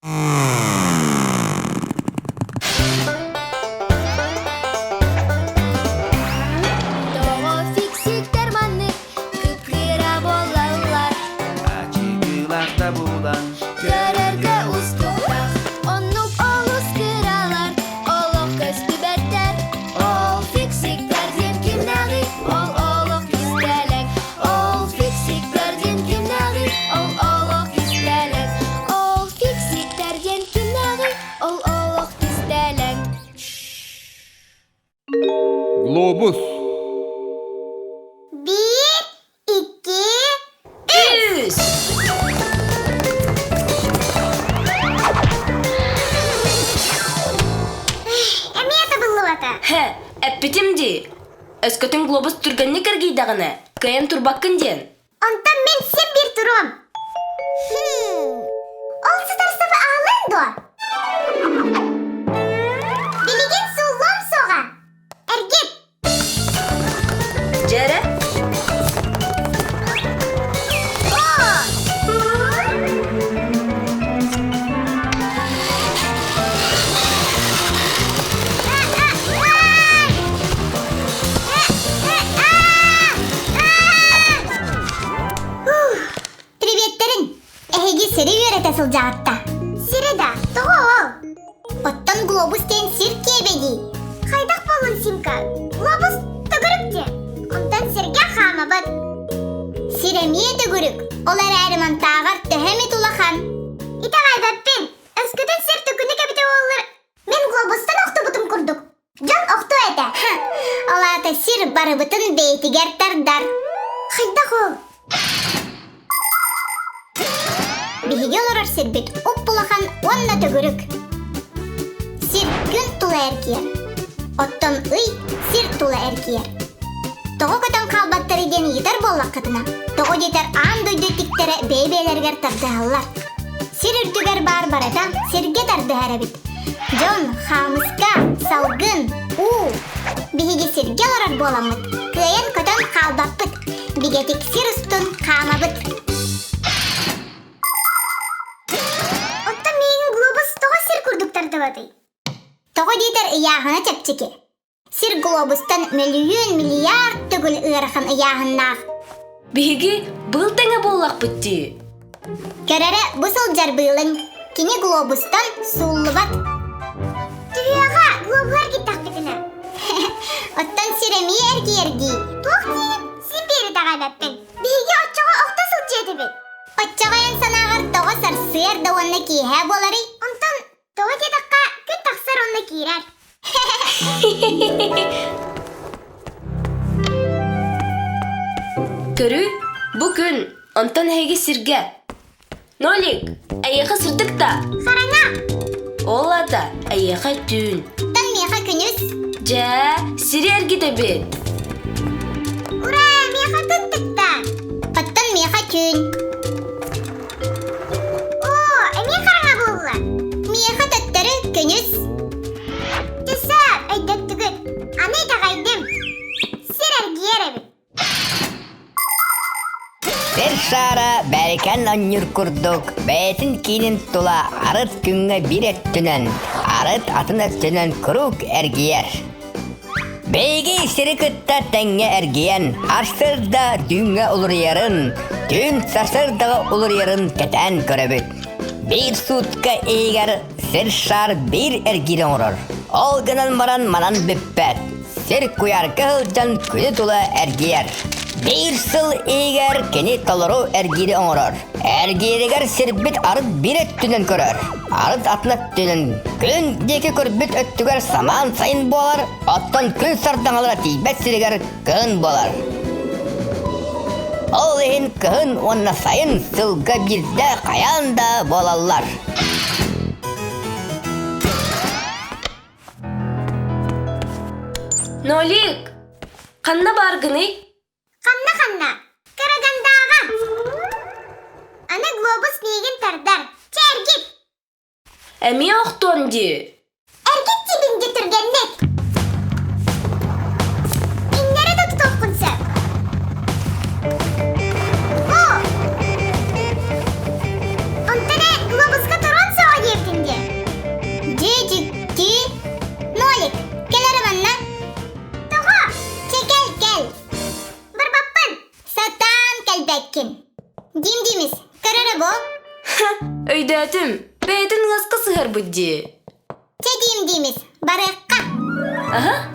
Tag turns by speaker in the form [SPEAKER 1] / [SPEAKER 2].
[SPEAKER 1] Тоҕо фиксиктэр маннык кып-кыра буолаллар
[SPEAKER 2] Ачыкылаах да булан
[SPEAKER 1] Көрөргө устуктах оннук олус кыралар олох көстүбэттэр Ол фиксиктэр диэн кимнээҕий ол олох кистэлэҥ Ол фиксиктэр диэн кимнээҕий ол олох кистэлэҥ Ол фиксиктэр диэн кимнээҕий ол олох кистэлэҥ
[SPEAKER 3] Глобус.
[SPEAKER 4] Биир, икки,
[SPEAKER 5] Үс!
[SPEAKER 4] Эмиэ табыллыбата.
[SPEAKER 5] Хэ, эппитим дии. Өскөтүн глобус түргэнник эргийдэҕинэ, кыайан турбаккын диэн.
[SPEAKER 4] Онтон мин син биир туруом. Ол сытар саба аҕалыаҥ дуо? Билигин сууллуом суоҕа. Эргит!
[SPEAKER 5] Дьэ эрэ.
[SPEAKER 4] Приветтэрин! Эһиги сири үөрэтэ сылдьаҕытта. Сири да, тоҕо ол? Оттон глобус диэн сир киэбэ дии. Хайдах буоллун, Симка? Глобус төгүрүк диэн. Онтон сиргэ хаамабыт. Сир эмиэ төгүрүк, ол эрээри мантааҕар төһө эмит улахан. Итэҕэйбэппин. Өскөтүн сир төкүнүк эбитэ буоллар, мин глобустан охтубутум курдук. Дьон охтуо этэ. Ол аата сир барыбытын бэйэтигэр тардар. Хайдах ол? Биһиги олорор сирбит уп-улахан уонна төгүрүк. Сир күн тула эргийэр. Оттон ый сир тула эргийэр. Тоҕо көтөн хаалбаттарый диэн ыйытар буоллаххытына, тоҕо диэтэр аан дойду эттиктэрэ бэйэ-бэйэлэригэр тардыһаллар. Сир үрдүгэр баар барыта сиргэ тардыһар эбит. Дьон, хаамыска, салгын, уу. Биһиги сиргэ олорор буоламмыт, кыайан көтөн хаалбаппыт, бигэтик сир устун хаамабыт. Оттон миигин глобус тоҕо сир курдук тардыбатый? Тоҕо диэтэр ыйааһына чэпчэки. Сир глобустан мөлүйүөн миллиард төгүл ыарахан ыйааһыннаах.
[SPEAKER 5] Биһиги быыл тэҥэ буоллахпыт дии.
[SPEAKER 4] Көрөрө бу сылдьар быылыҥ, кини глобустан сууллубат. Түһүөҕэ, глобуһар гиттэхпитинэ. Оттон сир эмиэ эргийэр дии. Туох диигин? Син биэри итэҕэйбэппин. Биһиги оччоҕо охто сылдьыа этибит. Оччоҕо эн санааҕар тоҕо сарсыарда уонна киэһэ буоларый?
[SPEAKER 6] Онтон Тоҕо диэтэххэ, күн тахсар уонна киирэр.
[SPEAKER 5] Көрү, бу күн, онтон эһиги сиргэ. Нолик, эйиэхэ сырдык да?
[SPEAKER 6] Хараҥа!
[SPEAKER 5] Ол аата, эйиэхэ түүн.
[SPEAKER 4] Оттон миэхэ күнүс.
[SPEAKER 5] Дьэ, сири эргитэбит.
[SPEAKER 6] Ура, миэхэ күн тыкта.
[SPEAKER 4] Оттон миэхэ түүн.
[SPEAKER 6] Оо, эмиэ хараҥа буолла.
[SPEAKER 4] Миэхэ төттөрү күнүс.
[SPEAKER 6] Часаар, өйдөттүгүт. Аны итэҕэйдим. Сир эргийэр эбит.
[SPEAKER 7] Сир шаара бэрикэн онньур курдук бэйэтин киинин тула арыт күҥҥэ биир өттүнэн, арыт атын өттүнэн куруук эргийэр. Биһиги сири кытта тэҥҥэ эргийэн, сарсыарда түүҥҥэ уларыйарын, түүн сарсыардаҕа уларыйарын кэтээн көрөбүт. Биир суутка иһигэр сир шар биир эргиири оҥорор. Ол гынан баран манан бүппэт. Сир куйаарга сылдьан күнү тула эргийэр. Биир сыл иһигэр кини толору эргиири оҥорор. Эргииригэр сирбит арыт биир өттүнэн көрөр, арыт атын өттүнэн күн диэки көрбүт өттүгэр самаан сайын буолар, оттон күн сардаҥалара тиийбэт сиригэр кыһын буолар. Ол иһин кыһын уонна сайын сылга биирдэ хайаан да буолаллар.
[SPEAKER 5] Нолик, ханна бааргыный?
[SPEAKER 6] Ханна-ханна? Карагандааҕа. Аны глобус миигин тардар. Чэ, эргит!
[SPEAKER 5] Эмиэ охтуом дии.
[SPEAKER 6] Эргит тибинги түргэнник! Иҥнэри да тутуоххун сөп. О! Онтон ээ, глобуска туран соҕо диэбитиҥ.
[SPEAKER 4] Дим Димис, көр эрэ бу.
[SPEAKER 5] Өйдөөтүм. Бэйэтин ыаска сыһарбыт дии.
[SPEAKER 4] Чэ Дим Димис, барыахха.
[SPEAKER 5] Аха.